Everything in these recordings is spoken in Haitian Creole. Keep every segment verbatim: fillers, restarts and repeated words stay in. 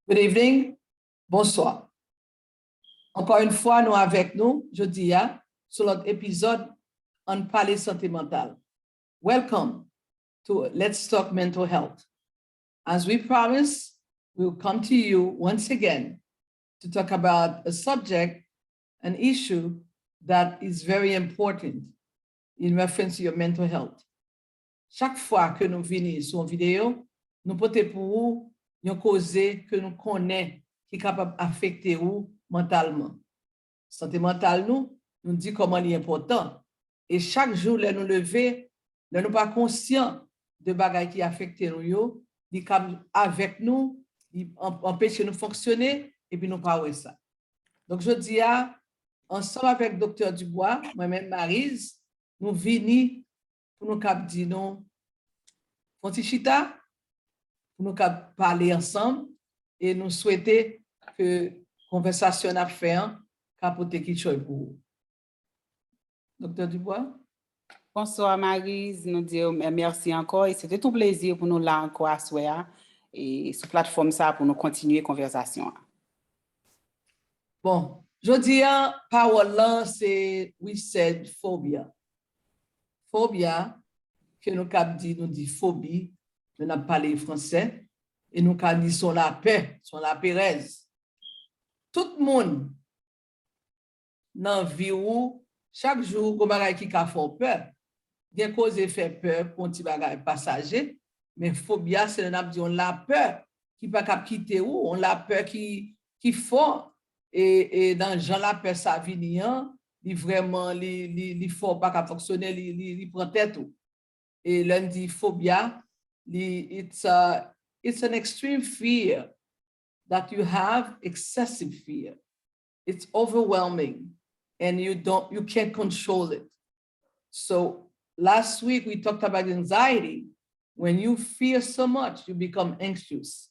Good evening. Bonswa. Ankò yon fwa, nou avèk nou jodi a sou lòt epizòd Ann Pale Sante Mantal. Welcome to Let's Talk Mental Health. As we promise, we'll come to you once again to talk about a subject, an issue that is very important in reference to your mental health. Chak fwa ke nou vini sou yon videyo, nou pote pou ou yon koze ke nou konnen ki kapab afekte ou mantalman. Sante mantal nou, nou di kòman li enpòtan. E chak jou lè nou leve, lè nou pa konsyan de bagay ki afekte nou yo, li kab avèk nou, li an- anpeche nou fonksyone, epi nou pa wè sa. Donk, jodi a, ansanm avèk Doktè Dubois, mwen menm Maryse, nou vini pou nou kab di nou, fon ti chita, pou nou kab pale ansanm, e nou swete ke konvèsasyon n ap fè an ka pote kichòy pou ou. Doktè Dubois? Bonswa Maryse, nou di w mèsi ankò e se te yon plezi pou nou la ankò aswè a e sou platfòm sa pou nou kontinye konvèsasyon an. Bon, jodi a pawòl lan se we said phobia. Phobia, ke nou kab di, nou di fobi, lè n ap pale fransè, e nou ka di se yon lapè, se yon laperèz. Tout moun nan vi ou, chak jou, gon bagay ki ka fè w pè. Gen koze fè pè pou yon ti bagay pasaje, men fobia se lè n ap di yon lapè ki pa kab kite ou, yon lapè ki, ki fò, e, e nan jan lapè sa vini an, li vrèman, li, li, li fè w pa ka fonksyone, li, li, li pran tèt ou. E lè n di fobia, li, it's, a, it's an extreme fear that you have, excessive fear. It's overwhelming and you don't, you can't control it. So last week we talked about anxiety. When you fear so much, you become anxious.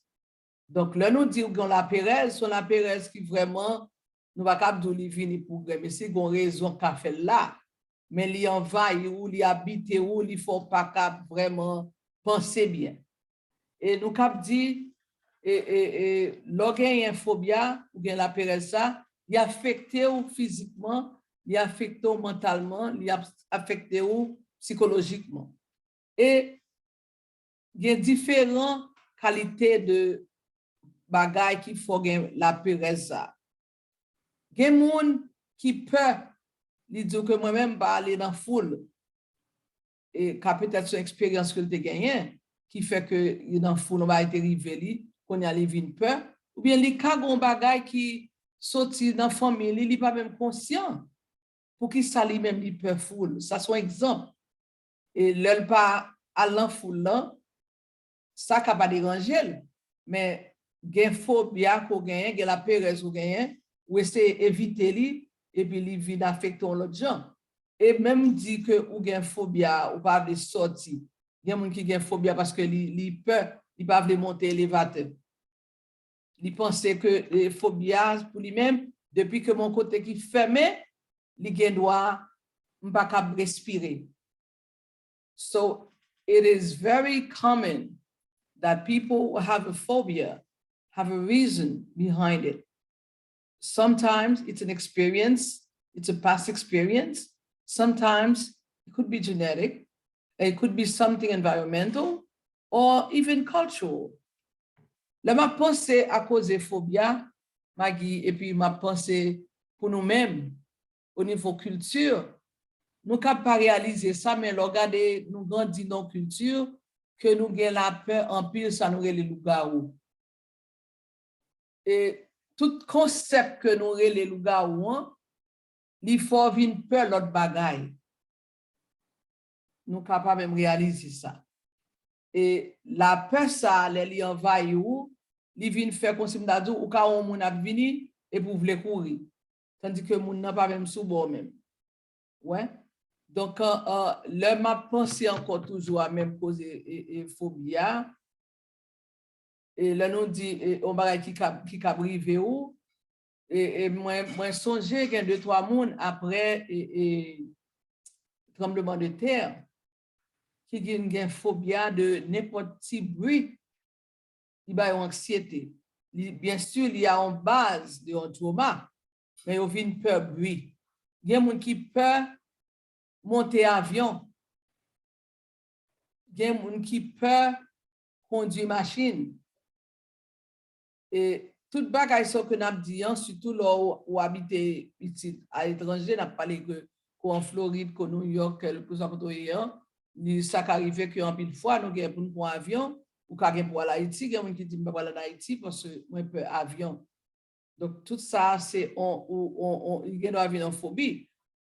Donk, lè nou di w gen laperèz, se yon laperèz ki vrèman, nou pa kab di w li vini pou gremesi, gon rezon k ka fè l la. Men li anvayi w, li abite w, li fè w pa kab vrèman panse byen. E nou kab di, e, e, e, lè w genyen fobia, ou gen laperèz sa, li afekte w fizikman, li afekte w mantalman, li ap- afekte w sikolojikman. E gen diferan kalite de bagay ki fè w gen laperèz sa. Gen moun ki pè, li di w ke mwen menm m pa ale nan foul. E ka petèt se yon eksperyans ke l te genyen, ki fè ke li nan foul, yon bagay te rive li, kounye a li vin pè, oubyen li ka gen yon bagay ki soti nan fanmi li, li pa menm konsyan poukisa li menm li pè foul. Sa se yon egzanp. E lè l pa al nan foul lan, sa ka pa deranje l. Men gen fobia ke w genyen, gen laperèz ou genyen, ou eseye evite li, epi li vin afekte w yon lòt jan. E menm di ke ou gen fobia, ou pa vle sòti. Gen moun ki gen fobia paske li, li pè, li pa vle monte elevatè. Li panse ke, e, fobia pou li menm, depi ke m yon kote ki fèmen, li gen dwa, m pa kab respire. So, it is very common that people who have a phobia have a reason behind it. Sometimes it's an experience, it's a past experience. Sometimes it could be genetic, it could be something environmental, or even cultural. Lè m ap panse a koze fobia, Maggie, epi m ap panse pou nou menm, o nivo kilti, nou kab pa reyalize sa, men lè w gade nou grandi nan yon kilti ke nou gen lapè anpil sa nou rele lougawou. E tout konsèp ke nou rele lougawou an, li fè w vin pè lòt bagay. Nou ka pa menm reyalize sa. E lapè sa a, lè li anvayi w, li vin fè kòmsi m ta di w, ou ka wè yon moun ap vini, epi w vle kouri. Tandike moun nan pa menm sou bò w menm. Wè? Donk, an, an, lè m ap panse ankò toujou a menm koze e, e fobi a, e lè nou di e, yon bagay ki kab, ki kab rive ou, e, e mwen, mwen sonje gen de twa moun apre e, e tranbleman de tè ki gen, gen fobia de nenpòt ti bri, li ba yo anksyete. Li, byen si, li a yon baz de yon twoma, men yo vin pè bri. Gen moun ki pè monte avyon. Gen moun ki pè kondui machin. E tout bagay sa ke n ap di an, sitou lè w, w abite isit aletranje, n ap pale ke ko an Florid, ko New York, kèlkeswa kote w ye an, li, sa ka rive ke anpil fwa nou gen pou n pran avyon, ou ka gen pou al Ayiti, gen moun ki di m pa pral ann Ayiti paske mwen pè avyon. Donk, tout sa, se on, on, on, on, li gen dwa vin yon fobi.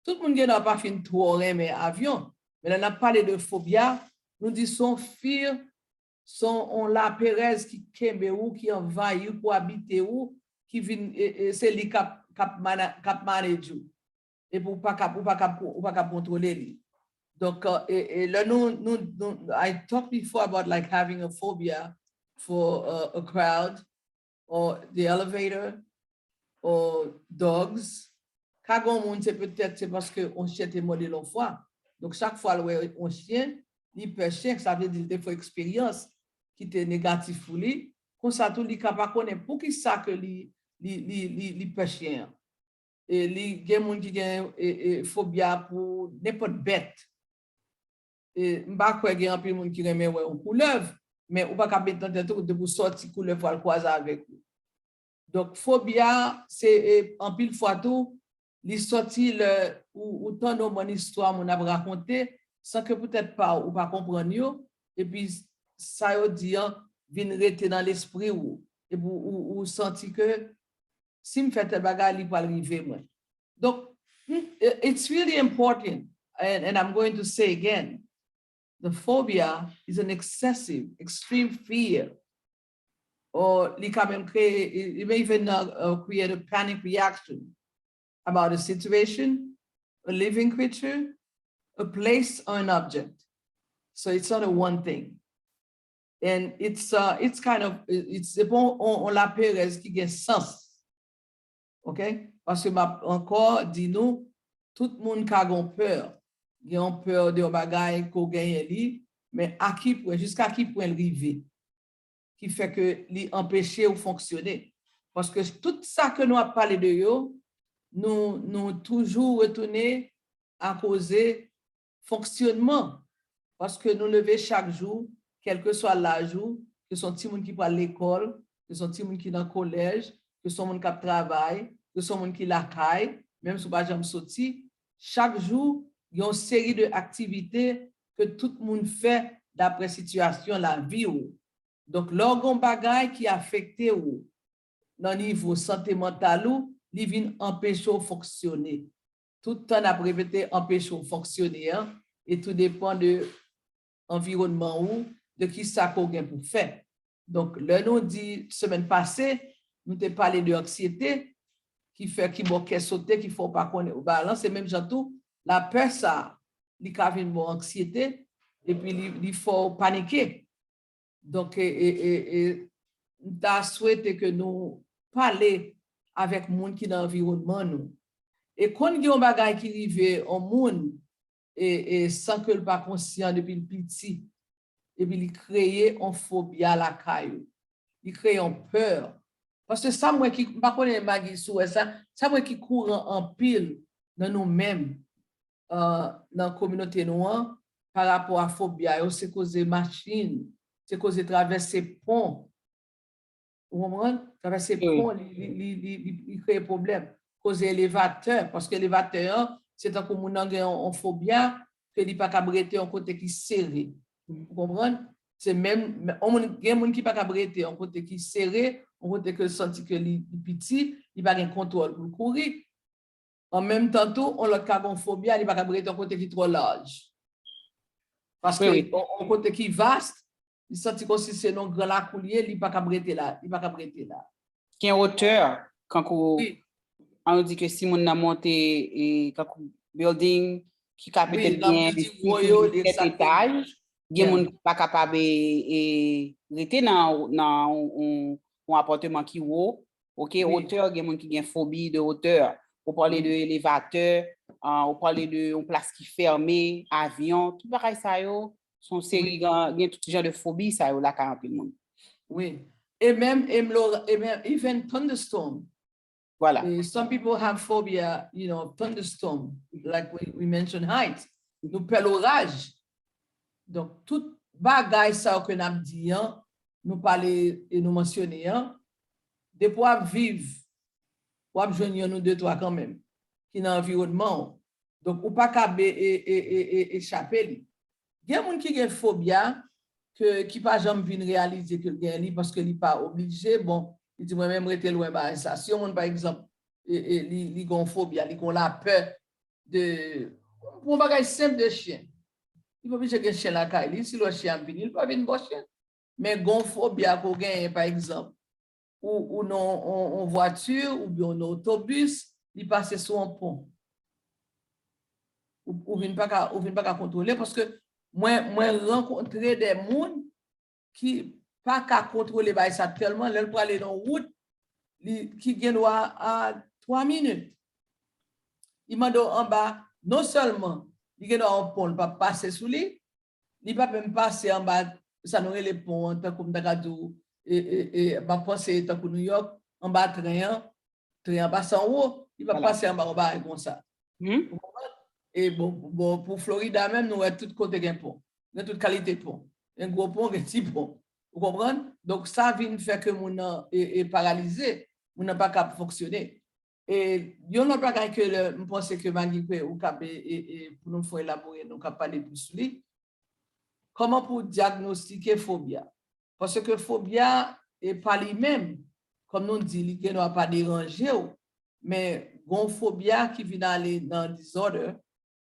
Tout moun gen dwa pa fin twò renmen avyon, men lè n ap pale de fobya, nou di se yon fear, se yon laperèz ki kenbe ou, ki anvayi w, pou abite ou, ki vin, e, e, se li k ap, k ap mana-, k ap manage ou. Epi ou pa kab, ou pa kab, ou pa kab kontwole li. Donk, e, e lè nou, nou, nou, I talked before about, like, having a phobia for a, a crowd or the elevator or dogs. Ka gen yon moun, se petèt se paske yon chyen te mòde l yon fwa. Donk, chak fwa l wè yon chyen, li pè chyen, sa vle di l te fè eksperyans ki te negatif pou li. Konsa tou, li ka pa konnen poukisa ke li, li, li, li, li pè chyen an. E li, gen moun ki gen, e, e, fobya pou nenpòt bèt. E m pa kwè gen anpil moun ki renmen wè yon koulèv, men ou pa ka met nan tèt ou depi w sòti koulèv pral kwaze avèk ou. Donk, fobya, se, e, anpil fwa tou, li sòti lè ou, ou tande yon bann istwa moun ap rakonte, san ke poutèt pa w, ou pa konprann yo, epi sa yo di an vin rete nan lespri w, epi ou, ou, ou santi ke si m fè tèl bagay, li pral rive mwen. Donk, m, it's really important, and, and I'm going to say again, the phobia is an excessive, extreme fear. Or li ka menm kreye, it, it may even, uh, uh, create a panic reaction about a situation, a living creature, a place, or an object. So it's not a one thing. And it's, uh, it's kind of, it's, se pa yon, yon laperèz ki gen sans. Ok? Paske m ap ankò di nou, tout moun ka gen yon pè. Gen yon pè de yon bagay ke w genyen li, men a ki pwen, jiska ki pwen l rive, ki fè ke li anpeche w fonksyone. Paske tout sa ke nou ap pale de yo, nou, nou toujou retounen a koze fonksyonman. Paske nou leve chak jou, kèlkeswa laj ou, ke se yon timoun ki pral lekòl, ke se yon timoun ki nan kolèj, ke se yon moun k ap travay, ke se yon moun ki lakay, menm si w pa janm soti, chak jou, gen yon seri de aktivite ke tout moun fè daprè sitiyasyon lavi w. Donk, lè w gen yon bagay ki afekte w nan nivo sante mantal ou, li vin anpeche w fonksyone. Tout tan n ap repete anpeche w fonksyone an, e tou depan de anviwònman ou, de kisa ke w gen pou fè. Donk, lè nou di semèn pase, nou te pale de anksyete, ki fè, ki ba w kè sote, ki fè w pa konnen ou balans, e menm jan tou, lapè sa, li ka vin ba w anksyete, epi li, li fè w panike. Donk, e, e, e, e, m ta swete ke nou pale avèk moun ki nan anviwònman nou. E konn gen yon bagay ki rive yon moun, e, e, san ke l pa konsyan depi l piti, epi li kreye yon fobya lakay ou. Li kreye yon pè. Paske sa m wè ki, m pa konnen Maggie si w wè sa, sa m wè ki kouran anpil nan nou menm, uh, nan kominote nou an, pa rapò a fobya yo, se koze machin, se koze travèse pon. Ou konprann? Travèse pon, li, li, li, li, li, li kreye pwoblèm. Koze elevatè, paske elevatè an, se tankou moun nan gen yon, yon fobya, ke li pa kab rete yon kote ki sere. Ou konprann? Se menm, yon moun, gen moun ki pa kab rete yon kote ki sere, yon kote ke l santi ke li, li piti, li pa gen kontwòl pou l kouri. An menm tan tou, yon lòt ka gen yon fobya, li pa kab rete yon kote ki twò laj. Paske yon, yon kote ki vas, li santi kòmsi se nan yon gran lakou li ye, li pa kab rete la, li pa kab rete la. Gen wotè, kankou, an nou di ke si moun nan monte, e, kankou building, ki ka petèt gen sis, sèt etaj, gen moun ki pa kapab, e, e, rete nan, nan yon, yon apatman ki wo, ok, wotè, gen moun ki gen fobi de wotè. Ou pale de elevatè, ah, ou pale de yon plas ki fèmen, avyon, tout bagay sa yo, se yon seri, gen, gen tout jan de fobi sa yo lakay anpil moun. Wi. E menm, e menm, even thunderstorm. Vwala. Some people have phobia, you know, thunderstorm, like we, we mentioned heights. Nou pè loraj. Donk, tout bagay sa yo ke n ap di an, nou pale e nou mansyone an, depi w ap viv, w ap jwenn yon ou de twa kanmenm ki nan anviwònman w. Donk, ou pa ka e, e, e, e, echape li. Gen moun ki gen fobya ke, ki pa janm vin reyalize ke l gen li paske li pa oblije. Bon, li di mwen menm rete lwen bagay sa. Si yon moun, pa egzanp, e, e, li, li gen yon fobya, li gen yon lapè de, pou yon bagay senp de chen. Li pa oblije gen chen lakay li, si l wè chen ap vini, li pa vin bò chen. Men gen yon fobya ke w genyen, pa egzanp, ou, ou nan yon vwati oubyen yon otobis, li pase sou yon pon. Ou, ou vin pa ka, ou vin pa ka kontwole paske mwen, mwen rankontre de moun ki pa ka kontwole bagay sa tèlman lè l prale nan wout, li, ki gen dwa a twa minit. Li mande w anba, non sèlman li gen dwa yon pon, l p ap pase sou li, li p ap menm pase anba sa nou rele pon an, tankou m ta ka di w, e, e, e, m ap panse tankou Nouyòk, anba tren an, tren an pase anwo, li p ap pase anba yon bagay konsa. Ou konprann? E bon, bon, pou Florida menm, nou wè tout kote gen pon. Gen tout kalite pon. Gen gwo pon, gen ti pon. Ou konprann? Donk, sa vin fè ke moun nan e, e paralize, moun nan pa kab fonksyone. E yon lòt bagay ke lè, m panse ke Maggie ke ou kab e, e, e, pou nou fè elabore, nou kab pale plis sou li. Kòman pou w dyagnostike fobya? Paske fobya e pa li menm, kòm nou di, li gen dwa pa deranje w, men gen yon fobya ki vin ale nan disorder,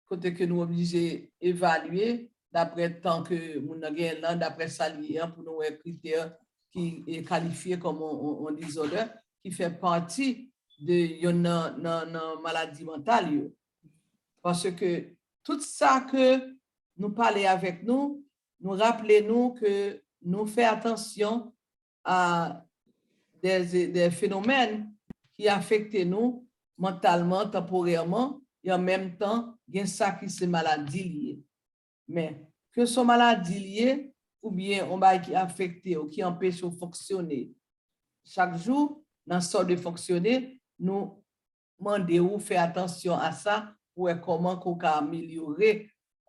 kote ke nou oblije evalye daprè tan ke moun nan genyen lan, daprè sa l ye an, pou nou wè kritè ki e kalifye kòm yon, yon, yon disorder, ki fè pati de yonn nan, nan, nan maladi mantal yo. Paske tout sa ke nou pale avèk nou, nou raple nou ke nou fè atansyon a de, de fenomèn ki afekte nou mantalman, tanporèman, e an menm tan, gen sa ki se maladi li ye. Men, ke se yon maladi li ye, oubyen yon bagay ki afekte w, ki anpeche w fonksyone chak jou, nan sa w dwe fonksyone, nou mande w fè atansyon a sa, pou wè kòman ke w ka amelyore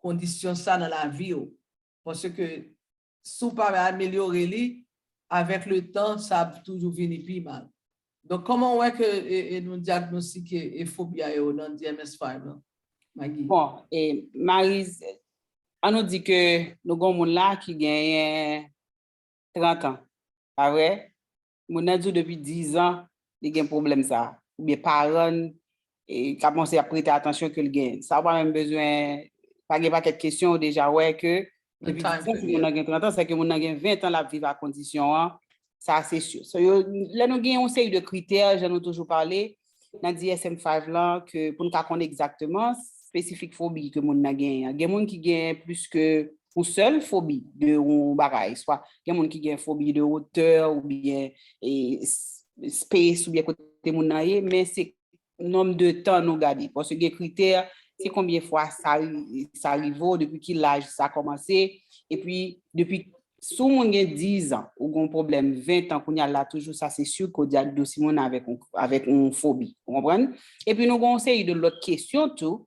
kondisyon sa nan lavi w. Paske si w pa amelyore li, avèk le tan, sa ap toujou vini pi mal. Donk, kòman w wè ke e, e nou dyagnostike e fobya yo nan D M S five lan, Maggie? Bon, e Marise, an nou di ke nou gen yon moun la ki genyen trant an, pa vre? Moun nan di w depi diz an, li gen pwoblèm sa. Oubyen paran l, e, kòmanse ap prete atansyon ke l gen. Sa w pa menm bezwen, pa gen pakèt kesyon, ou deja wè ke depi diz an, si moun nan gen trant an, se ke moun nan gen ven an l ap viv ak kondisyon an, sa se si. So, yo, lè nou gen yon seri de kritè, jan nou toujou pale, nan D S M five lan, ke pou n ka konnen egzakteman spesifik fobi ke moun nan genyen an. Gen moun ki gen plis ke yon sèl fobi de yon bagay, swa gen moun ki gen fobi de wotè, oubyen e, s-, space, oubyen kote moun nan ye, men se nonb de tan nou gade. Paske gen kritè, se konbyen fwa sa, ri- sa rive w, depi ki laj sa kòmanse, epi depi si yon moun gen diz an, ou gen yon pwoblèm ven an, kounye a la toujou sa, se si ke w dyagnosi moun avèk yon, avèk yon fobi. Ou konprann? Epi nou gen yon seri de lòt kesyon tou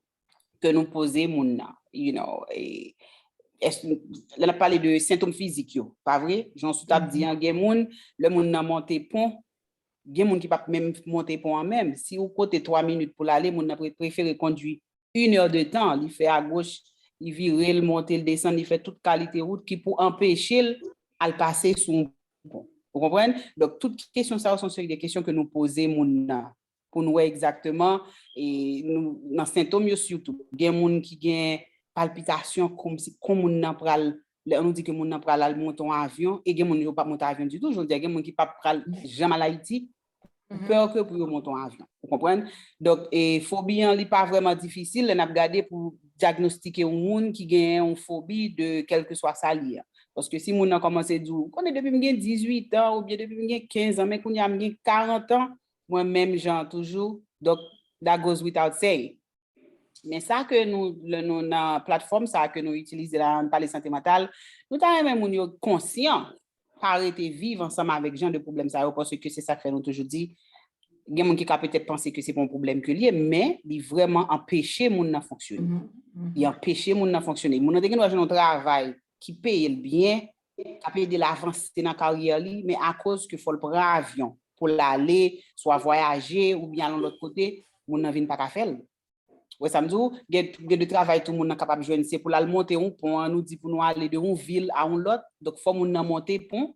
ke nou poze moun nan. You know, e, lè n ap pale de sentòm fizik yo, pa vre? Jan sou t ap di an, gen moun, lè moun nan monte pon, gen moun ki p ap menm monte pon an menm. Si ou kote twa minit pou l ale, moun nan pre- prefere kondui inè de tan, li fè agoch, li vire, l monte, l desann, li fè tout kalite wout ki pou anpeche l al pase sou yon pon. Ou konprann? Donk, tout kesyon sa yo se yon seri de kesyon ke nou poze moun nan pou n wè egzakteman e nou, nan sentòm yo sitou. Gen moun ki gen palpitasyon kòmsi kon moun nan pral, lè nou di ke moun nan pral al monte yon avyon, e gen moun yo p ap monte avyon ditou, jodi a gen moun ki p ap pral janm al Ayiti, pè ke pou yo monte yon avyon. Ou konprann? Donk, e fobi an, li pa vrèman difisil lè n ap gade pou dyagnostike yon moun ki gen yon fobi de kèlkeswa sa l ye a. Paske si moun nan kòmanse di w, konnen depi m gen dizuit an oubyen depi m gen kenz an, men kounye a m gen karant an, mwen menm jan an toujou. Donk, that goes without saying. Men sa ke nou, lè nou nan platfòm sa ke nou itilize la, n pale sante mantal, nou ta renmen moun yo konsyan pa rete viv ansanm avèk jan de pwoblèm sa yo, paske se sa k fè nou toujou di, gen moun ki ka petèt panse ke se pa yon pwoblèm ke l ye, men li vrèman anpeche moun nan fonksyone. Li anpeche moun nan fonksyone. Moun nan te gen dwa jwenn yon travay ki peye l byen, k ap ede l avanse nan karyè li, men akoz ke fò l pran avyon pou l ale, swa vwayaje, oubyen al yon lòt kote, moun nan vin pa ka fè l. Ou wè sa m di w? Gen, gen de travay tou moun nan kapab jwenn, se pou l al monte yon pon, an nou di pou nou ale de yon vil a yon lòt, donk fò moun nan monte pon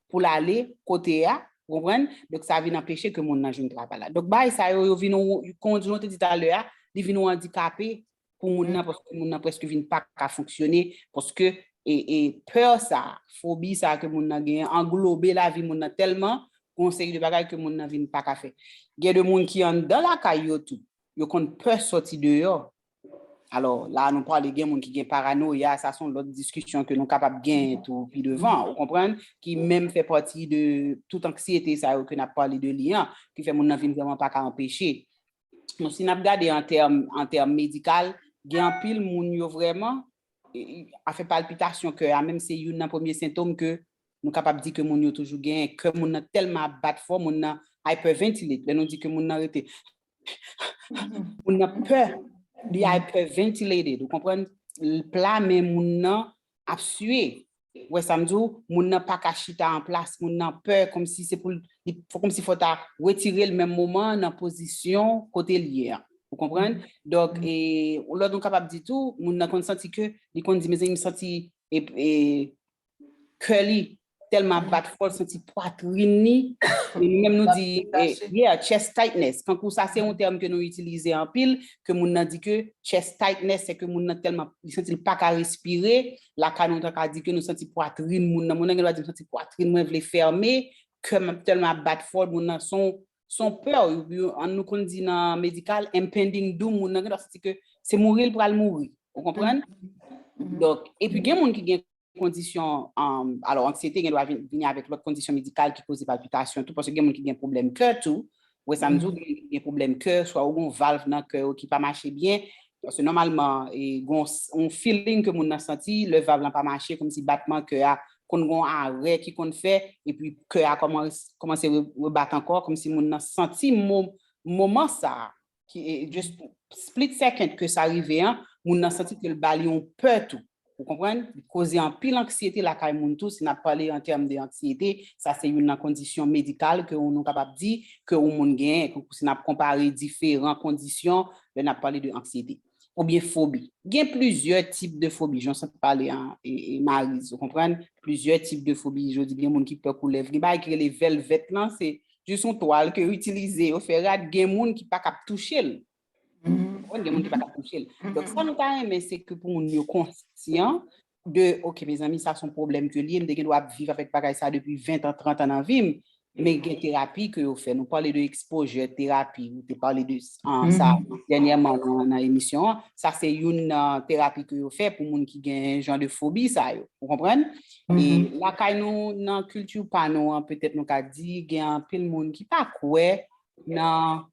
pou l ale kote a, ou konprann? Donk sa vin anpeche ke moun nan jwenn travay la. Donk bagay sa yo, yo vin yon, kon nou te di talè a, li vin yon andikape pou moun nan, paske moun nan prèske vin pa ka fonksyone, paske e, e pè sa, fobi sa ke moun nan genyen, anglobe lavi moun nan tèlman, gon seri de bagay ke moun nan vin pa ka fè. Gen de moun ki anndan lakay yo tou, yo konn pè sòti deyò. Alò, la nou pale gen moun ki gen paranoya, sa se yon lòt diskisyon ke nou kapab genyen tou pi devan, ou konprann, ki menm fè pati de tout anksyete sa yo ke n ap pale de li an, ki fè moun nan vin vrèman pa ka anpeche. Donk, si n ap gade an tèm, an tèm medikal, gen anpil moun yo vrèman, e, e, afè palpitasyon kè a, menm se youn nan premye sentòm ke nou kapab di ke moun yo toujou genyen, kè moun nan tèlman ap bat fò, moun nan hyperventilate. Lè nou di ke moun nan rete, moun nan pè, li hyperventilated, ou konprann? L pla, men moun nan ap siye. Ou wè sa m di w? Moun nan pa ka chita an plas, moun nan pè, kòmsi se pou l, li, fò, kòmsi fò ta retire l menm moman an nan pozisyon kote l ye an. Ou konprann? Donk, e, lòt nou kapab di tou, moun nan konn santi ke, li konn di, mezanmi, m santi, e, e, kè li tèlman ap bat fò, l santi pwatrin li, e nou menm nou di, e, yeah, chest tightness. Kankou sa, se yon tèm ke nou itilize anpil, ke moun nan di ke chest tightness, se ke moun nan tèlman, li santi l pa ka respire, lakay nou ta ka di ke nou santi pwatrin moun nan. Moun nan gen dwa di m santi pwatrin mwen vle fèmen, kè m tèlman ap bat fò, moun nan se yon, se yon pè, yo, yo, an nou konn di nan medikal, impending doom, moun nan gen dwa santi ke se mouri l pral mouri. Ou konprann? Donk, epi gen moun ki gen kondisyon, um, alò, anksyete gen dwa vin, vini avèk lòt kondisyon medikal ki koze palpitasyon tou, paske gen moun ki gen pwoblèm kè tou, ou wè sa m di w, gen, gen pwoblèm kè, swa ou gen yon valv nan kè w ki pa mache byen, paske nòmalman, e, gon s-, yon feeling ke moun nan santi, lè valv lan pa mache, kòmsi batman kè a konn gon arè ki konn fè, epi kè a kòman-, kòmanse re-, rebat ankò, kòmsi moun nan santi mo-, moman sa a, ki, e, just split second ke sa rive an, moun nan santi ke l ba li yon pè tou. Ou konprann? Li koze anpil anksyete lakay moun tou. Si n ap pale an tèm de anksyete, sa se youn nan kondisyon medikal ke nou kapab di ke yon moun genyen. Kankou si n ap konpare diferan kondisyon, lè n ap pale de anksyete. Oubyen fobi. Gen plizyè tip de fobi, jan w sot pale an, e, e, Maryse, ou konprann? Plizyè tip de fobi. Jodi, gen moun ki pè koulèv. Gen bagay ki rele vèlvèt lan, se jis yon twal ke yo itilize, yo fè rad, gen moun ki pa kab touche l. Ou konprann? Gen moun ki pa kab touche l. Donk, sa nou ta renmen, se ke pou moun yo konsyan de, ok, mezanmi, sa se yon pwoblèm ke l ye, m te gen dwa ap viv avèk bagay sa depi ven an, trant an nan vi m, men gen terapi ke yo fè. Nou pale de exposure therapy, ou te pale de, ah, sa dènyèman nan, nan emisyon an. Sa se youn nan terapi ke yo fè pou moun ki gen jan de fobi sa yo. Ou konprann? E lakay nou, nan kilti pa nou an, petèt nou ka di, gen anpil moun ki pa kwè nan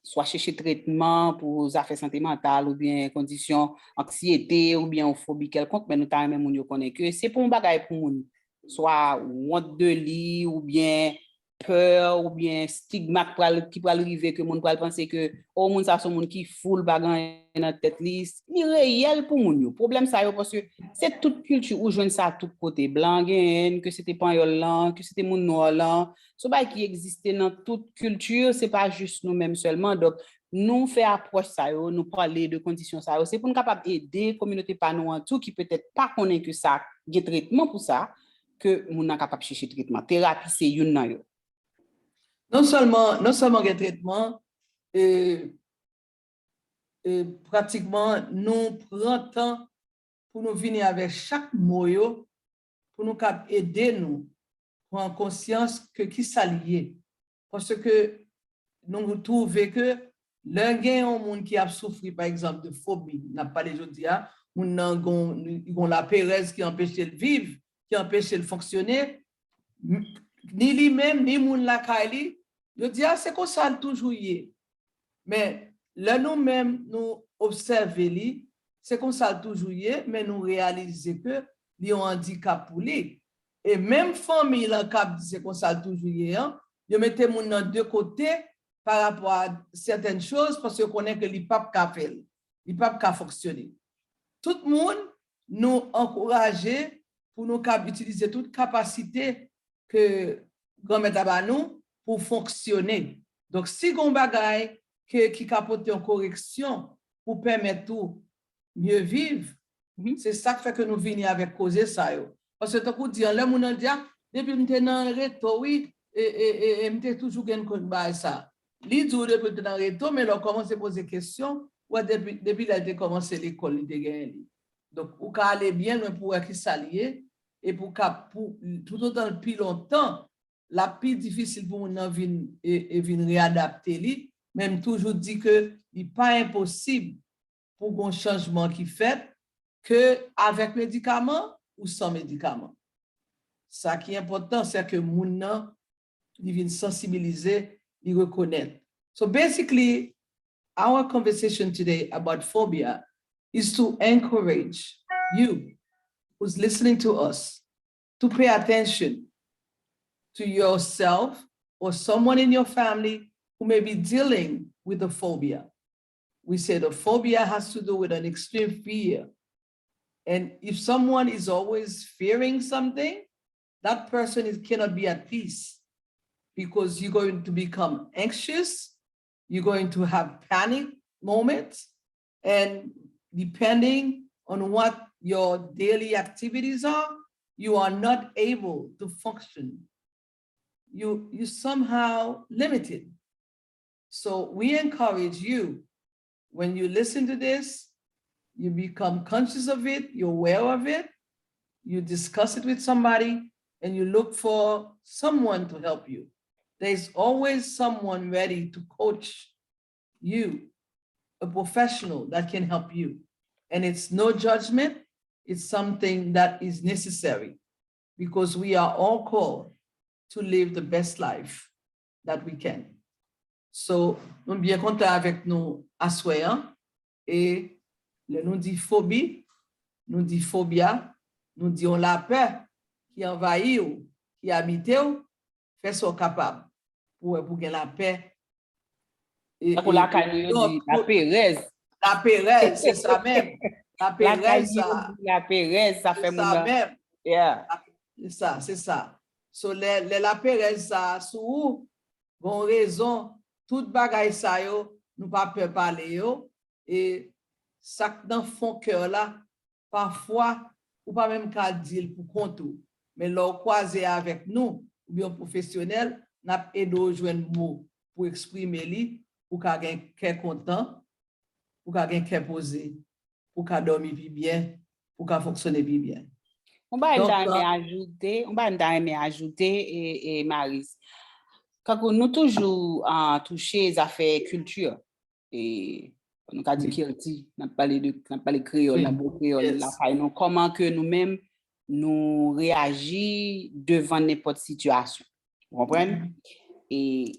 swa chèche tretman pou zafè sante mantal oubyen kondisyon anksyete oubyen yon fobi kèlkonk, men nou ta renmen moun yo konnen ke se pa yon bagay pou moun swa wont de li oubyen pè oubyen stigma k pral, ki pral rive ke moun pral panse ke, o, moun sa se yon moun ki fou, l pa gen anyen nan tèt li. Li reyèl pou moun yo. Pwoblèm sa yo, paske se tout kilti ou jwenn sa tout kote. Blan genyen l, ke se te panyòl lan, ke se te moun nwa lan. Se yon bagay ki egziste nan tout kilti, se pa jis nou menm sèlman. Donk, nou fè apwòch sa yo, nou pale de kondisyon sa yo. Se pou n kapab ede kominote pa nou an tou, ki petèt pa konnen ke sa gen tretman pou sa, ke moun nan kapab chèche tretman. Terapi se youn nan yo. Non sèlman, non sèlman gen tretman, e, e, pratikman, nou pran tan pou nou vini avèk chak mo yo, pou nou kab ede nou pran konsyans ke kisa l ye. Paske nou twouve ke lè gen yon moun ki ap soufri, pa egzanp, de fobi, n ap pale jodi a, moun nan gon, li gon laperèz ki anpeche l viv, ki anpeche l fonksyone, ni li menm, ni moun lakay li, yo di, a, se konsa l toujou ye. Men, lè nou menm, nou obsève li, se konsa l toujou ye, men nou reyalize ke li yon andikap pou li. E menm fanmi lan k ap di se konsa l toujou ye an, yo mete moun nan de kote pa rapò a sètèn choz, paske yo konnen ke li p ap ka fè l, li p ap ka fonksyone. Tout moun, nou ankouraje pou nou kab itilize tout kapasite ke Granmèt la ba nou pou fonksyone. Donk, si gen yon bagay ke, ki ka pote yon koreksyon pou pèmèt ou mye viv, se sa k fè ke nou vini avèk koze sa yo. Paske tankou di an, lè moun nan di, a, depi m te nan reto, wi, e, e, e, e m te toujou gen konn bagay sa. Li di w depi l te nan reto, men lè w kòmanse poze kesyon, w wè depi, depi lè l te kòmanse lekòl, li te genyen li. Donk, ou ka ale byen lwen pou wè ki sa l ye, e pou ka, pou, toutotan l pi lontan, l ap pi difisil pou moun nan vin, e, e vin reyadapte li, men m toujou di ke li pa enposib pou gon chanjman ki fèt ke avèk medikaman ou san medikaman. Sa ki enpòtan, se ke moun nan, li vin sansibilize, li rekonèt. So basically, our conversation today about phobia is to encourage you who's listening to us to pay attention to yourself or someone in your family who may be dealing with a phobia. We say the phobia has to do with an extreme fear. And if someone is always fearing something, that person is, cannot be at peace because you're going to become anxious, you're going to have panic moments, and depending on what your daily activities are, you are not able to function. You, you somehow limited. So we encourage you, when you listen to this, you become conscious of it, you're aware of it, you discuss it with somebody, and you look for someone to help you. There's always someone ready to coach you, a professional that can help you. And it's no judgment, it's something that is necessary because we are all called to live the best life that we can. So, nou byen kontan avèk nou aswè an. E lè nou di fobi, nou di fobya, nou di yon lapè ki anvayi w, ki abite w, fè sa w kapab pou wè pou gen lapè. E, Tankou lakay nou yo di laperèz. Laperèz, se sa menm. Laperèz sa. Laperèz, sa fè moun nan. Yeah. Se sa, se sa. So, lè, lè laperèz sa sou ou, gon rezon, tout bagay sa yo, nou pa pè pale yo, e sa k nan fon kè w la, pafwa, ou pa menm ka di l pou kont ou. Men lè w kwaze avèk nou, oubyen yon pwofesyonèl, n ap ede w jwenn mo pou eksprime li, pou w ka gen kè kontan, pou w ka gen kè poze, pou w ka dòmi pi byen, pou w ka fonksyone pi byen. Yon bagay m ta renmen ajoute, yon bagay m ta renmen ajoute, e, e Maris. Kankou nou toujou touche zafè kilti. E nou ka di kilti, n ap pale de, n ap pale kreyòl, nan bon kreyòl lakay nou. Kòman ke nou menm, nou reyaji devan nenpòt sitiyasyon. Ou konprann? E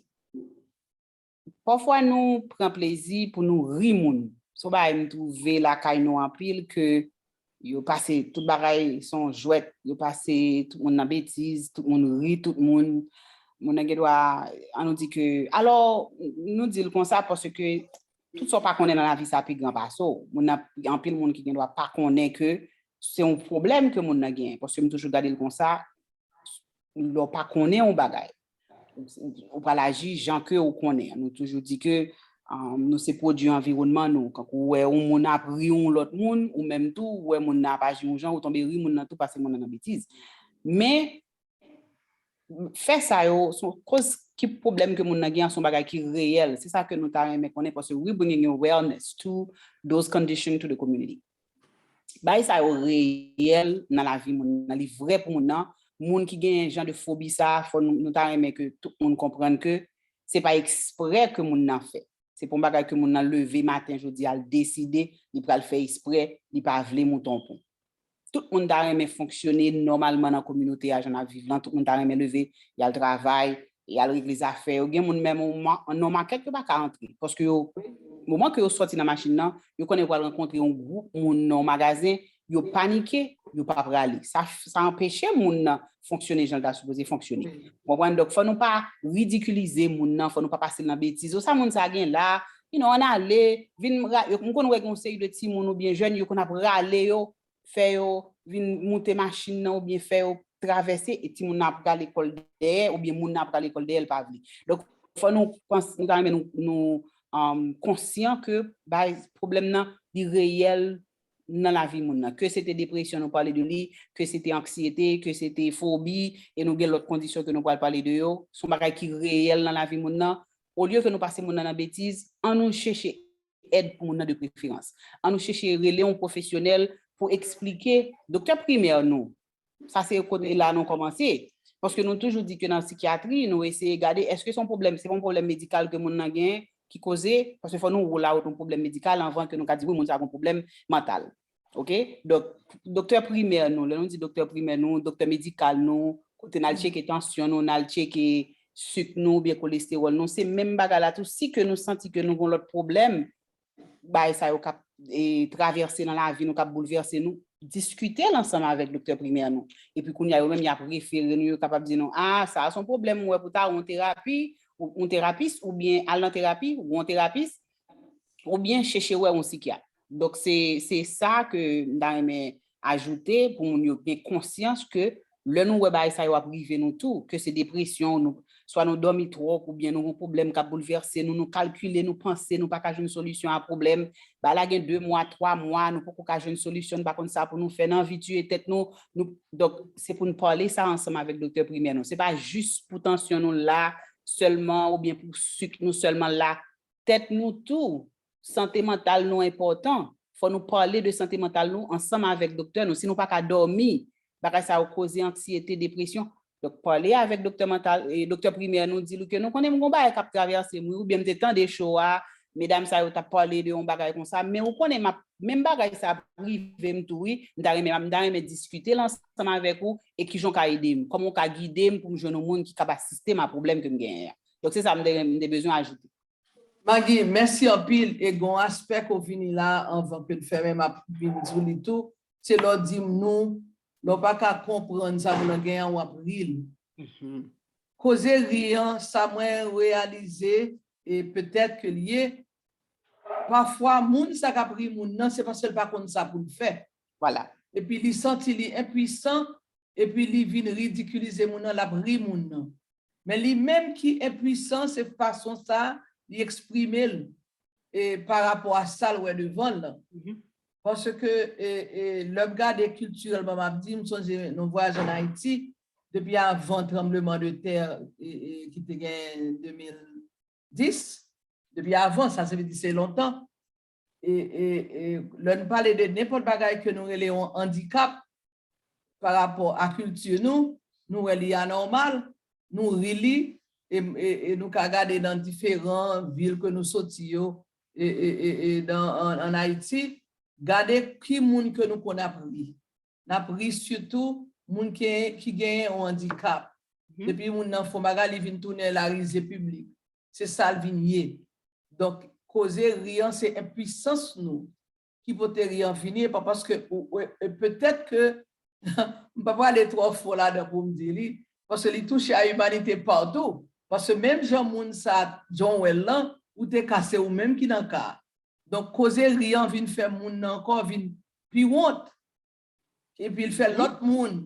pafwa nou pran plezi pou nou ri moun. Se yon bagay m twouve lakay nou anpil ke yo pase tout bagay se yon jwèt, yo pase tout moun nan betiz, tout moun ri tout moun. Moun nan gen dwa, an nou di ke, alò, nou di l konsa paske tout sa w pa konnen nan lavi sa pi gran pase w. Moun nan, anpil moun ki gen dwa pa konnen ke se yon pwoblèm ke moun nan genyen. Paske m toujou gade l konsa, lè w pa konnen yon bagay, ou pral aji jan ke ou konnen. Nou toujou di ke nou se pwodui anviwònman nou. Kankou ou wè yon moun ap ri yon lòt moun, ou menm tou, ou wè moun nan ap aji yon jan, ou tonbe ri moun nan tou paske moun nan nan betiz. Men, fè sa yo, se yon koz ki pwoblèm ke moun nan gen an, se yon bagay ki reyèl. Se sa ke nou ta renmen konnen, paske we bringing awareness to those conditions to the community. Bagay sa yo reyèl nan lavi moun nan, li vrè pou moun nan. Moun ki gen jan de fobi sa, fò nou, nou ta renmen ke tout moun konprann ke se pa eksprè ke moun nan fè. Se pa yon bagay ke moun nan leve maten jodi a, l deside, li pral fè eksprè, li pa vle moute yon pon. Tout moun ta renmen fonksyone nòmalman nan kominote a, jan n ap viv lan. Tout moun ta renmen leve, y al travay, y al regle zafè yo. Gen moun menm, nan makèt, yo pa ka antre. Paske yo, moman ke yo sòti nan machin nan, yo konnen yo pral rankontre yon gwoup moun nan yon magazen, yo panike, yo pa prale. Sa, sa anpeche moun nan fonksyone jan l ta sipoze fonksyone. Ou konprann? Donk, fò nou pa ridikilize moun nan, fò nou pa pase l nan betiz. O sa moun sa gen la, you know, ann ale, vin, m konn wè gen yon seri de timoun oubyen jèn, yo konn ap rale yo, fè yo vin moute machin nan oubyen fè yo travèse, e timoun nan ap prale lekòl dèyè, oubyen moun nan ap prale lekòl dèyè, l pa vle. Donk, fò nou panse, nou ta renmen nou, nou um, konsyan ke bay pwoblèm nan, li reyèl nan lavi moun nan. Ke se te depresyon nou pale de li, ke se te anksyete, ke se te fobi, e nou gen lòt kondisyon ke nou pral pale de yo. Se yon bagay ki reyèl nan lavi moun nan. Olye ke nou pase moun nan nan betiz, ann nou chèche èd pou moun nan de preferans. Ann nou chèche rele yon pwofesyonèl pou eksplike doktè primè nou. Sa se kote la nou kòmanse. Paske nou toujou di ke nan sikyatri, nou eseye gade èske se yon pwoblèm, se pa yon pwoblèm medikal ke moun nan genyen ki koze, paske fò nou rule out yon pwoblèm medikal anvan ke nou ka di wi, moun sa gen yon pwoblèm mantal. Oke? Donk, doktè primè nou, lè nou di doktè primè nou, doktè medikal nou, kote n al tcheke tansyon nou, n al tcheke sik nou oubyen kolestewòl nou, se menm bagay la tou. Si ke nou santi ke nou gen lòt pwoblèm, bagay sa yo k ap e, travèse nan lavi nou, k ap boulvèse nou, diskite l ansanm avèk doktè primè nou. Epi kounye a, yo menm, y ap refere nou, yo kapab di nou, a, sa a se yon pwoblèm ou wè pou ta, ou yon terapi, ou yon terapis, oubyen al nan terapi, ou yon terapis, oubyen chèche wè yon sikyat. Donk, se, se sa ke m ta renmen ajoute pou moun yo gen konsyans ke lè nou wè bagay sa yo ap rive nou tou, ke se depresyon, nou, swa nou dòmi twòp, oubyen nou gen pwoblèm k ap boulvèse nou, nou kalkile, nou panse, nou pa ka jwenn solisyon a pwoblèm, bagay la gen de mwa, twa mwa, nou poko ka jwenn solisyon, nou pa konn sa pou nou fè, n anvi tiye tèt nou, nou, donk, se pou n pale sa ansanm avèk doktè primè nou. Se pa jis pou tansyon nou la sèlman, oubyen pou sik nou sèlman la. Tèt nou tou, sante mantal nou enpòtan. Fò nou pale de sante mantal nou ansanm avèk doktè nou. Si nou pa ka dòmi, bagay sa yo koze anksyete, depresyon. Donk, pale avèk doktè mantal, e, doktè primè nou, di l ke nou konnen m gon bagay k ap travèse m, wi, oubyen m te tande cho a, medam sa yo t ap pale de yon bagay konsa, men ou konnen m ap, menm bagay sa ap rive m tou, wi, m ta renmen, m ta renmen diskite l ansanm avèk ou, e kijan w ka ede m, kòman w ka gide m pou m jwenn yon moun ki kab asiste m a pwoblèm ke m genyen an. Donk, se sa m te, m te bezwen ajoute. Maggie, mèsi anpil. E gen yon aspè ke w vini la, anvan ke n fèmen, m ap vin di w li tou. Se lè w di m nou, lè w pa ka konprann sa moun nan genyen an, w ap ri l. Koze ri an, sa mwen reyalize, e petèt ke l ye, pafwa, moun sa k ap ri moun nan, se paske l pa konn sa pou l fè. Epi li santi li enpwisan, epi li vin ridikilize moun nan, l ap ri moun nan. Men li menm ki enpwisan, se fason sa li eksprime l, e, pa rapò a sa l wè devan l lan. Paske, e, e, lè m gade kiltirèlman, m ap di, m sonje nan vwayaj ann Ayiti, depi avan tranbleman de tè, e, e, ki te gen de mil dis, depi avan, sa se vle di se lontan. E, e, e, lè n pale de nenpòt bagay ke nou rele yon andikap, pa rapò a kilti nou, nou wè li anòmal, nou ri li, e, e, e nou ka gade nan diferan vil ke nou soti yo, e, e, e, e nan, an, ann Ayiti, gade ki moun ke nou konn ap ri. N ap ri sitou moun ki, ki genyen yon andikap. Depi moun nan fè yon bagay, li vin tounen larize piblik. Se sa l vin ye. Donk, koze ri an, se enpwisans nou ki pote ri an vini, e pa paske, ou, ou, e petèt ke, m pa prale twò fon ladan pou m di li, paske li touche a imanite patou. Paske menm jan moun sa, jan w wè l lan, ou te ka se ou menm ki nan ka a. Donk, koze ri an vin fè moun nan ankò vin pi wont. Epi l fè lòt moun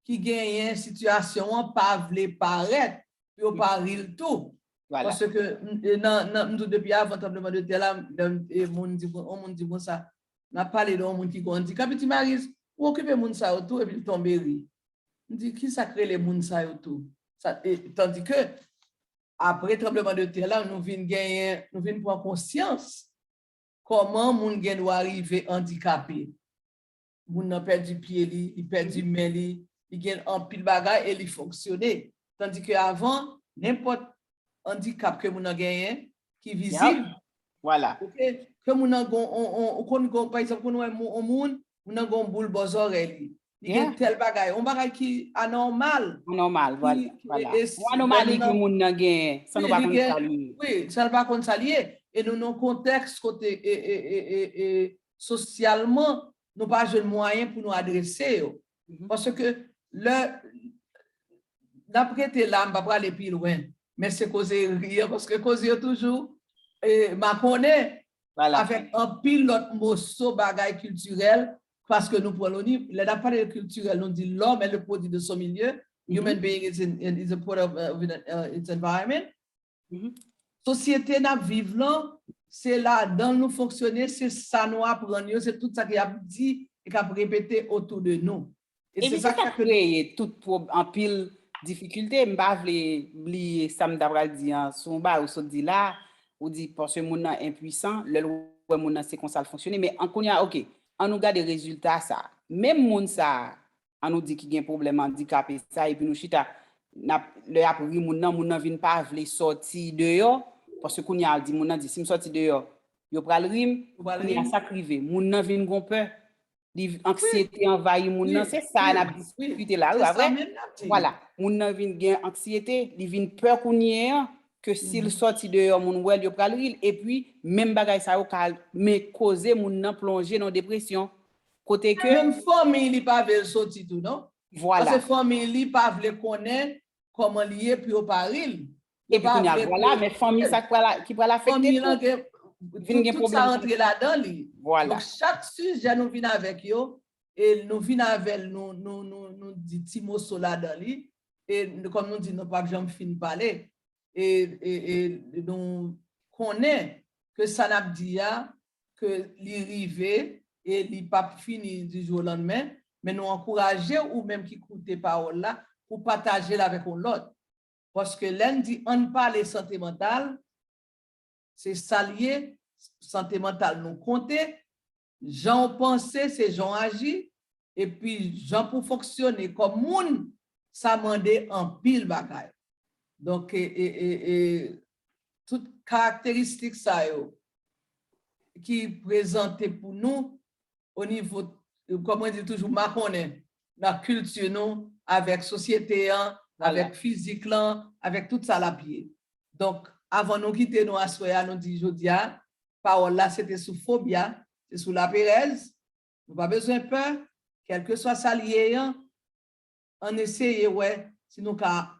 ki genyen sitiyasyon an pa vle parèt, pou yo pa ri l tou. Paske, m, e nan, nan, m di w depi avan tranbleman de tè la, lè m, e moun di, yon moun di konsa, n ap pale de yon moun ki gen yon andikap, li di, Maryse, ou okipe moun sa yo tou, epi l tonbe ri. M di, kisa k rele moun sa yo tou? Sa, e, tandike, apre tranbleman de tè la, nou vin genyen, nou vin pran konsyans kòman moun gen dwa rive andikape. Moun nan pèdi pye li, li pèdi men li, li gen anpil bagay e li fonksyone. Tandike avan, nenpòt andikap ke moun nan genyen, ki vizib, oke, ke moun nan gon, on, on, ou konn gon, pa egzanp, konn wè moun, on moun, moun nan gon boul bò zòrèy li. Li gen tèl bagay, on bagay ki anòmal. Anòmal, vwala, vwala. On anomali ke moun nan genyen, san nou pa konn sa li ye. Wi, san l pa konn sa li ye. E nou nan yon kontèks kote, e, e, e, e, e, sosyalman, nou pa jwenn mwayen pou nou adrese yo. Paske lè n ap rete la, m pa prale pi lwen, men se koze ri an, paske koze yo toujou eh, makonnen avèk anpil lòt moso bagay kiltirèl, paske nou pran lo ni, lè n ap pale de kiltirèl, nou di l'homme est le produit de son milieu, human being is, in, is a product of, uh, its environment. Sosyete n ap viv lan, se ladan l nou fonksyone, se sa nou aprann yo, se tout sa ki ap di e k ap repete otou de nou. E se sa k kreye tout pwob-, anpil difikilte. M pa vle bliye sa m ta pral di an. Sou yon bagay ou sot di la, ou di paske moun nan enpwisan, lè l wè moun nan se konsa l fonksyone. Men an kounye a, oke, an nou gade rezilta sa. Menm moun sa, an nou di ki gen pwoblèm andikape sa, epi nou chita, n ap, lè y ap ri moun nan, moun nan vin pa vle sòti deyò, paske kounye a di moun nan di, si m sòti deyò, yo pral ri m, kounye a sa k rive, moun nan vin gon pè. Li, anksyete anvayi moun nan, se sa n ap diskite la, wi, pa vre? Vwala, moun nan vin gen anksyete, li vin pè kounye a, ke si l sòti deyò, moun wè l, yo pral ri l, epi menm bagay sa yo ka men koze moun nan plonje nan depresyon. Kote ke menm fanmi li pa vle l soti tou, non? Vwala. Paske fanmi li pa vle konnen kòman li ye pou yo pa ri l. Epi kounye a, vwala, men fanmi sa ki pral, ki pral afekte tou. Fanmi lan gen, vin gen tout sa pwoblèm. Rantre ladan li. Vwala. Donk, chak sijè nou vin avèk yo, e nou vin avè l, nou, nou, nou, nou di ti moso ladan li, e n-, kòm nou di, nou p ap janm fin pale. E, e, e nou konnen ke sa n ap di a, ke li rive e li p ap fini di jou o landmen, men nou ankouraje ou menm ki koute pawòl la pou pataje l avèk yon lòt. Paske lè n di ann pale sante mantal, se sa l ye, sante mantal nou konte, jan w panse, se jan w aji, epi jan pou fonksyone kòm moun, sa mande anpil bagay. Donk, e, e, e, e, tout karakteristik sa yo ki prezante pou nou o nivo, kòm mwen di toujou, makonnen nan kilti nou, avèk sosyete an, avèk fizik lan, avèk tout sa l ap ye. Donk, avan nou kite nou aswè a, nou di jodi a, pawòl la se te sou fobi a, se sou laperèz, nou pa bezwen pè, kèlkeswa sa l ye an, ann eseye wè si nou ka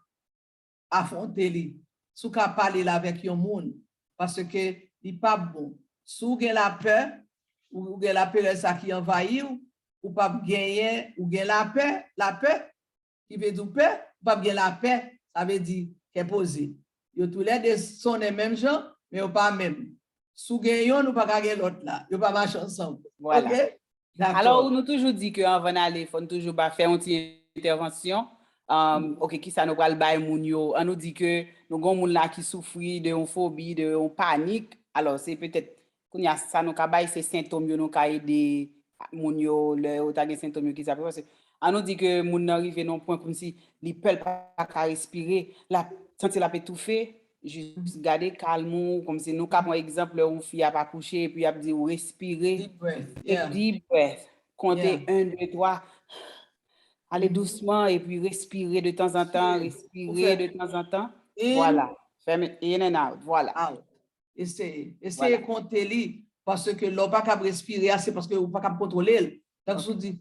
afwonte li, si w ka pale l avèk yon moun, paske li p ap bon. Si w gen lapè, ou, ou gen laperèz sa ki anvayi w, ou p ap genyen, ou gen lapè, lapè, ki vle di w pè, ou p ap gen lapè, sa vle di kè poze. Yo toulède sonnen menm jan, men yo pa menm. Si w gen yonn, ou pa ka gen lòt la. Yo pa mache ansanm. Vwala. Oke? Dakò. Alò, nou toujou di ke anvan n ale, fò n toujou ba fè yon ti entèvansyon. Um, oke, kisa nou pral bay moun yo? An nou di ke nou gen yon moun la ki soufri de yon fobi, de yon panik. Alò, se petèt, kounye a, sa nou ka bay, se sentòm yo nou ka ede moun yo, lè yo ta gen sentòm yo, kisa pou yo fè. An nou di ke moun nan rive nan yon pwen kòmsi li pè, l pa ka respire, l ap santi l ap etoufe, jis gade, kalme w, kòmsi nou ka pran egzanp lè yon fi ap akouche, epi y ap di w respire, deep breath, yeah, deep breath, konte, yeah, en, de, twa, ale dousman, epi respire de tanzantan, respire de tanzantan. Vwala. Fèmen, in and out, vwala. Out. Eseye, eseye konte li, paske lè w pa kab respire a, se paske ou pa kab kontwole l. Tankou si w di,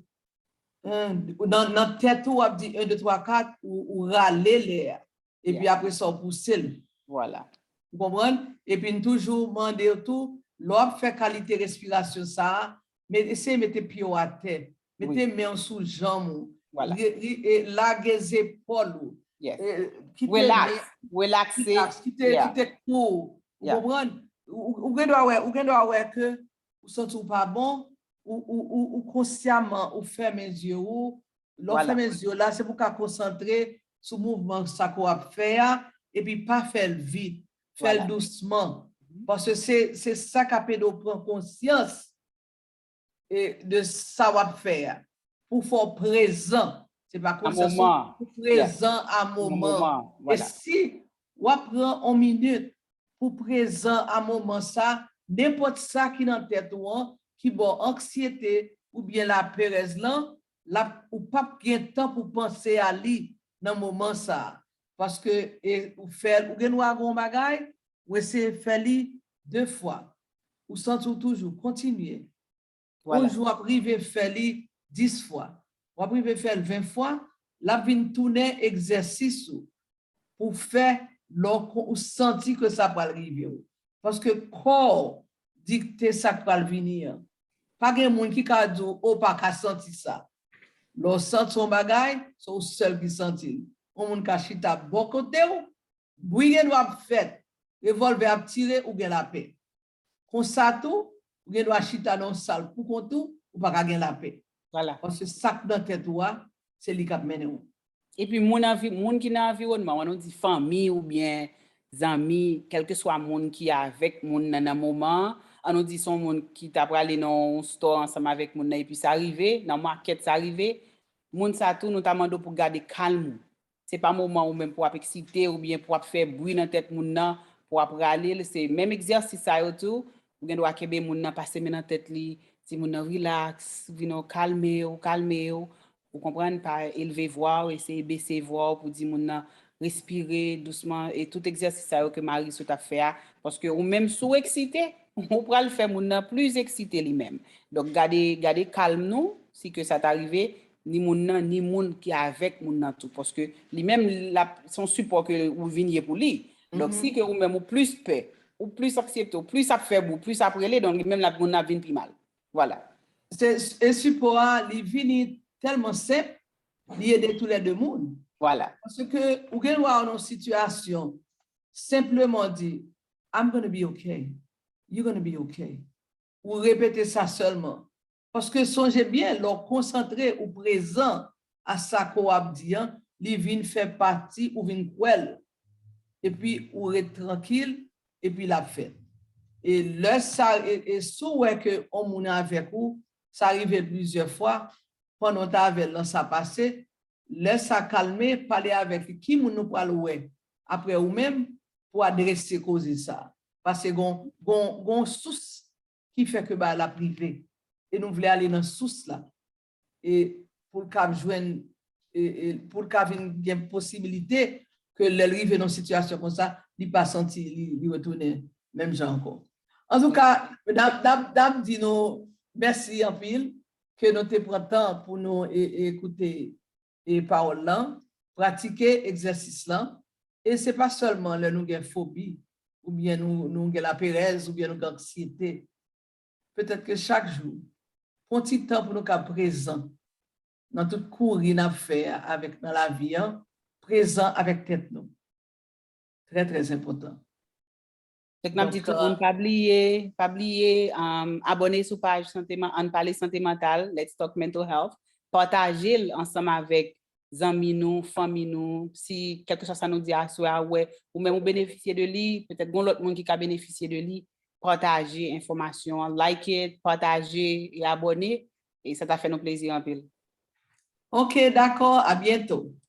en, nan, nan tèt ou, w ap di en, de, twa, kat, ou, ou rale lè a. Epi apre sa, w pouse l. Vwala. Ou konprann? Epi n toujou mande w tou, lè w ap fè kalite respirasyon sa a, men eseye mete pye w atè. Mete men w sou janm ou. Vwala. Re-, re-, e, lage zepòl ou. Yes. E, kite men, relax, relakse. Relax, kite, yeah, kite kou. Ou konprann? Ou, ou, ou gen dwa wè, ou gen dwa wè ke ou santi w pa bon, ou, ou, ou, ou konsyaman, ou fèmen zye ou. Lè w fèmen zye w la, se pou w ka konsantre sou mouvman sa ke w ap fè a, epi pa fè l vit. Fè l dousman. Paske se, se sa k ap ede w pran konsyans e de sa w ap fè a. Pou fè w prezan. Se pa konsa, se pou prezan a moman. E si w ap pran yon minit pou prezan a moman sa, nenpòt sa ki nan tèt ou an, ki ba w anksyete oubyen laperèz lan, l ap, ou p ap gen tan pou panse a li nan moman sa. Paske, e, ou fè, ou gen dwa gen yon bagay, ou eseye fè li de fwa. Ou santi w toujou kontinye. Yon jou w ap rive fè li dis fwa. W ap rive fè l ven fwa, l ap vin tounen egzèsis ou pou fè lè w santi ke sa pral rive w. Paske kò w dikte sa k pral vini an. Pa gen moun ki ka di w, ou pa ka santi sa. Lè w santi yon bagay, se ou sèl ki santi l. Yon moun ka chita bò kote w, bri gen dwa ap fèt, revòlvè ap tire, ou gen lapè. Konsa tou, ou gen dwa chita nan yon sal pou kont ou, ou pa ka gen lapè. Paske sa k nan tèt ou a, se li k ap mennen w. Epi moun anvi, moun ki nan anviwònman w, annou di fanmi oubyen zanmi, kèlkeswa moun ki avèk moun nan nan moman an, annou di se yon moun ki ta prale nan yon store ansanm avèk moun nan epi sa rive, nan makèt sa rive, moun sa tou nou ta mande w pou gade kalm ou. Se pa moman ou menm pou w ap eksite oubyen pou w ap fè bri nan tèt moun nan, pou w ap rale l, se menm egzèsis sa yo tou, ou gen dwa kenbe moun nan pase men nan tèt li, di moun nan rilaks, vin w kalme w, kalme w, ou konprann, pa elve vwa w, eseye bese vwa w pou di moun nan respire dousman, e tout egzèsis sa yo ke Maris ou t ap fè a, paske ou menm si w eksite, ou pral fè moun nan plis eksite li menm. Donk gade, gade kalm nou, si ke sa ta rive, ni moun nan, ni moun ki avèk moun nan tou, paske li menm l ap, se yon sipò ke ou vin ye pou li. Donk si ke ou menm ou plis pè, ou plis anksiyete, ou plis ap fè bri, ou plis ap rele, donk li menm l ap, moun nan ap vin pi mal. Vwala. Se, e sipò a, li vini tèlman senp, li ede toulède moun. Vwala. Paske ou gen dwa nan yon sitiyasyon, senpleman di, I'm gonna be okay. You're gonna be okay. Ou repete sa sèlman. Paske sonje byen, lè w konsantre, ou prezan a sa ke w ap di an, li vin fè pati, ou vin kwè l. Epi ou ret trankil, epi l ap fèt. E lè sa, e, e si w wè ke yon moun avèk ou, sa rive plizyè fwa, pandan w t avè l lan sa pase, lè sa kalme, pale avèk li. Ki moun nou pral wè apre ou menm pou adrese koze sa? Paske gon, gon, gon sous ki fè ke bagay la ap rive. E nou vle ale nan sous la. E pou l ka jwenn, e, e pou l ka vin gen posibilite ke lè l rive nan sitiyasyon konsa, li pa santi li, li retounen menm jan ankò. Antouka, n ap, n ap, n ap di nou mèsi anpil ke nou te pran tan pou nou e, e, ekoute e pawòl lan, pratike egzèsis lan, e se pa sèlman lè nou gen fobi, oubyen nou, nou gen laperèz, oubyen nou gen anksiyete. Petèt ke chak jou, pran ti tan pou nou ka prezan nan tout kouri n ap fè avèk nan lavi an, prezan avèk tèt nou. Trè, trè enpòtan. Donk, n ap di tout moun, pa bliye, pa bliye, um, abòne sou paj Sante Man-, Ann Pale Sante Mantal, Let's Talk Mental Health. Pataje l ansanm avèk zanmi nou, fanmi nou, si kèlkeswa sa nou di aswè a, ou wè, ou menm ou benefisye de li, petèt gon lòt moun ki ka benefisye de li, pataje enfòmasyon an, like it, pataje e abòne, e sa ta fè nou plezi anpil. Ok, dakò, a byento.